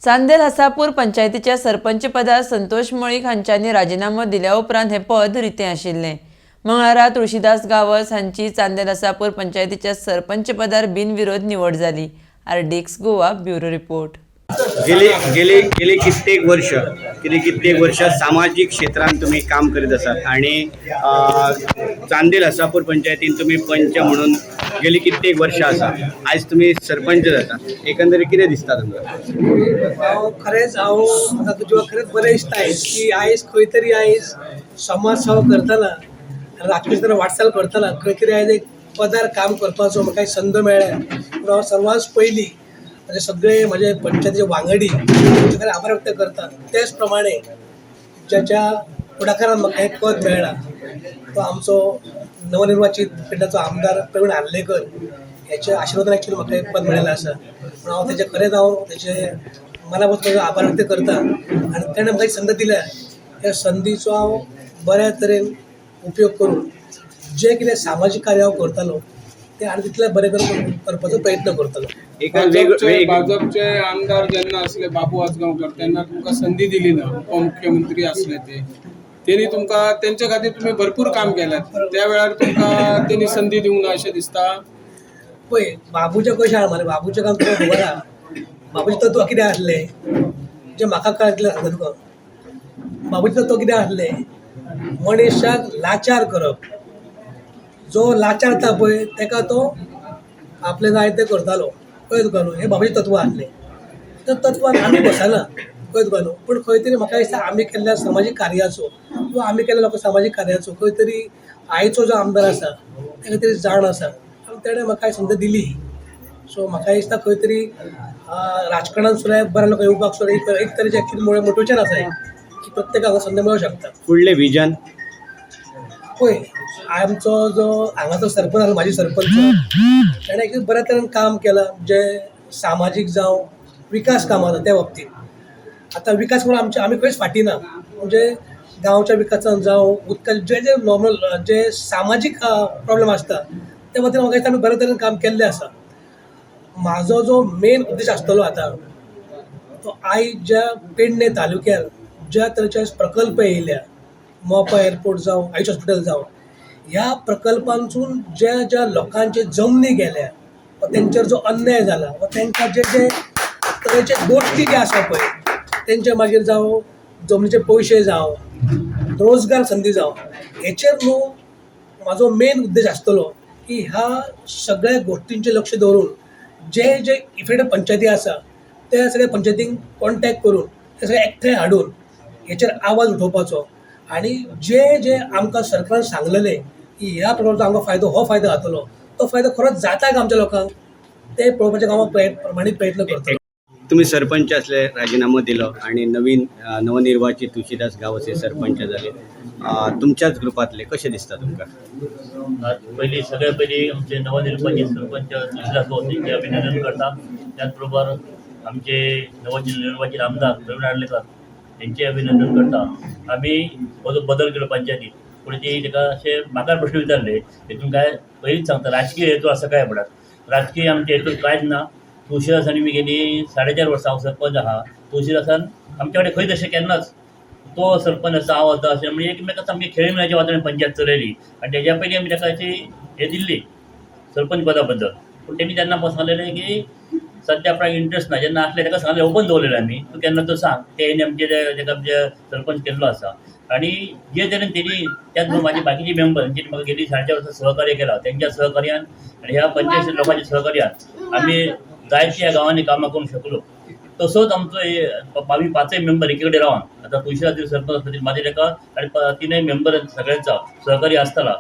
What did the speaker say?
चांदेल हसापूर पंचायतीच्या सरपंच पदार संतोष मळीक हांच्यांनी राजिनामो दिल्या उपरांत हें पद रितें आशिल्लें. मंगळारा तुळशीदास गांवस हांची चांदेल हसापूर पंचायतीच्या सरपंच पदार बिनविरोध निवड जाली. RDX Goa, bureau report. गेली गेली गेली कित्येक वर्ष गेली कित्येक वर्ष सामाजीक क्षेत्रांत तुमी काम करीत आसात आणि चांदेल हसापूर पंचायतीन तुमी पंच म्हणून गेली कित्येक वर्षां आसा. आयज तुमी सरपंच जाता, एकंदरीत कितें दिसता तुमकां? हांव खरेंच, हांव म्हाका तुज्या खरेंच बरें दिसता आयज की आयज खंय तरी आयज समाज सेवा करतना, राजकीय वाटचाल करतना खंय तरी आयज एक पदार काम करपाचो म्हाका एक संद मेळ्ळ्या. पूण हांव सर्वांत पयलीं म्हजे सगळे म्हजे पंचायतीचे वांगडी तांचे कडेन आभार व्यक्त करता. तेच प्रमाणे ज्याच्या फुडाकारान म्हाका हें पद मेळ्ळां तो आमचो नवनिर्वाचीत पेडण्याचो आमदार प्रवीण आर्लेकर हेच्या आशिर्वादान एक्चुअली म्हाका हें पद मेळिल्लें आसा. पूण हांव तेजे खरेंच, हांव तेजे मना पसून आभार व्यक्त करता आनी तेणें म्हाका एक संद दिल्या, त्या संदीचो हांव बऱ्या तरेन उपयोग करून जें कितें सामाजीक कार्य हांव करतालो तें आनी तितलें बरें करून करपाचो प्रयत्न करतलो. एका वेग भाजपचे वेग भाजपचे आमदार जेन्ना असले बाबू आजगांवकर, तेन्ना तुमकां संदी दिली ना. उपमुख्यमंत्री असले ते, तेणी तुमकां, तेंच्या खातीर तुमी भरपूर काम केल्यात. त्या वेळार तुमकां तेणी संदी दिवंक ना अशें दिसता? पळय, बाबूचें कशें आहा मरे, बाबूचें काम तुका खबर आहा. बाबूचें तत्व कितें आसलें जें म्हाका कळटलें सांगता तुका. बाबूचें तत्व कितें आसलें? मनशाक लाचार करप. जो लाचार जाता पळय, तेका तो आपलें जाय तें करतालो. कळ्ळें तुका न्हू? हें बाबूचें तत्व आसलें. त्या तत्वान आमी बसना, कळ्ळें तुका न्हू? पूण खंय तरी म्हाका दिसता आमी केल्ल्या समाजीक कार्याचो किंवा आमी केल्ल्या लोकां सामाजीक कार्याचो खंय तरी आयचो जो आमदार आसा तेका तरी जाण आसा आनी तेणें म्हाका संद दिली. सो म्हाका दिसता खंय तरी राजकारणान सुद्दां बऱ्या लोकांक येवपाक सुद्दां एक तरेचें एक्चुअली मोटिवेशन आसा एक की प्रत्येकाक संद मेळूंक शकता. फुडलें विजन? पळय, आमचो जो हांगाचो सरपंच आसा, म्हाजी सरपंच, तेणें एक बऱ्या तरेन काम केलां जें सामाजीक जावं विकास कामां आसा त्या बाबतींत. आतां विकास म्हणून आमचे आमी खंयच फाटीं ना. म्हणजे गांवच्या विकासान जावं, उदका जे जे नॉर्मल जे सामाजीक प्रोब्लम आसता त्या बाबतींत म्हाका दिसता आमी बऱ्या तरेन काम केल्लें आसा. म्हाजो जो मेन उद्देश आसतलो आतां तो आयज ज्या पेडणे तालुक्यार ज्या तरेचे प्रकल्प येयल्या, मोपा एअरपोर्ट जावं, आयुष हॉस्पिटल जावं, ह्या प्रकल्पांसून ज्या ज्या लोकांचे जमनी गेल्या वा तेंचेर जो अन्याय जाला वा तेंकां जे जे तरेचे गोश्टी जे आसा पळय, तेंचे मागीर जावं जमनीचे पयशे जावं, रोजगार संदी जावं, हेचेर न्हू म्हाजो मेन उद्देश आसतलो की ह्या सगळ्या गोश्टींचेर लक्ष दवरून जे जे इफेक्टेड पंचायती आसा त्या सगळ्या पंचायतींक कॉन्टेक्ट करून ते सगळे एकठांय हाडून हेचेर आवाज उठोवपाचो आनी जे जे आमकां सरकारान सांगलेलें की ह्या प्रकल्पाचो आमकां फायदो, हो फायदो जातलो, तो फायदो खरोच जाता काय आमच्या लोकांक तें पळोवपाचें हांव प्रमाणीत प्रयत्न करतलो. तुमी सरपंच असले, राजिनामो दिलो आणि नवीन नवनिर्वाचित तुळशीदास गांवस हे सरपंच जाले, तुमच्याच ग्रुपांतले. कशें दिसता तुमकां? आज पयलीं, सगळ्यात पयलीं आमचे नवनिर्वाचित सरपंच तुळशीदास गांवस हेंचे अभिनंदन करता. त्याच बरोबर आमचे नवनिर्वाचित आमदार प्रवीण आर्लेकर हेंचे अभिनंदन करता. आमी हो जो बदल केलो पंचायतीत, पूण ती ताका अशें म्हाका प्रश्न विचारले हेतून काय पयलींच सांगता, राजकीय हेतू आसा काय म्हणटात. राजकीय आमचे हेतून कांयच ना. तुळशीदास आनी मी गेली 4.5 वर्सां हांव सरपंच आहा. तुळशीदासान आमच्या कडेन खंयच अशें केन्नाच तो सरपंच आसा, हांव आसा अशें म्हणजे एकमेकां सामकी खेळमेळाच्या वातावरण पंचायत चलयली. आनी तेज्या पयलीं आमी ताका अशी हे दिल्ली सरपंच पदा बद्दल, पूण तेणी तेन्ना म्हाका सांगलेलें की सद्या आपणाक इंट्रस्ट ना. जेन्ना आसलें ताका सांगलें, ओपन दवरलेलें आमी, तूं केन्ना तो सांग. तेणी आमचे तेका आमचे सरपंच केल्लो आसा आनी जे तरेन तेणी, त्याच बरोबर म्हाजी बाकीचे मेंबर जेणी म्हाका गेली 4.5 वर्सां सहकार्य केलां, तेंच्या सहकार्यान आनी ह्या पंचायत लोकांच्या सहकार्यान आमी जायत्या गांवांनी कामां करूंक शकलो. तसोच आमचो हे आमी पांचय मेंबर एकी कडेन रावन आतां तुळशीदास सरपंच आसता, म्हाजे ताका आनी तिनय मेंबर सगळ्यांचा सहकार्य आसतला.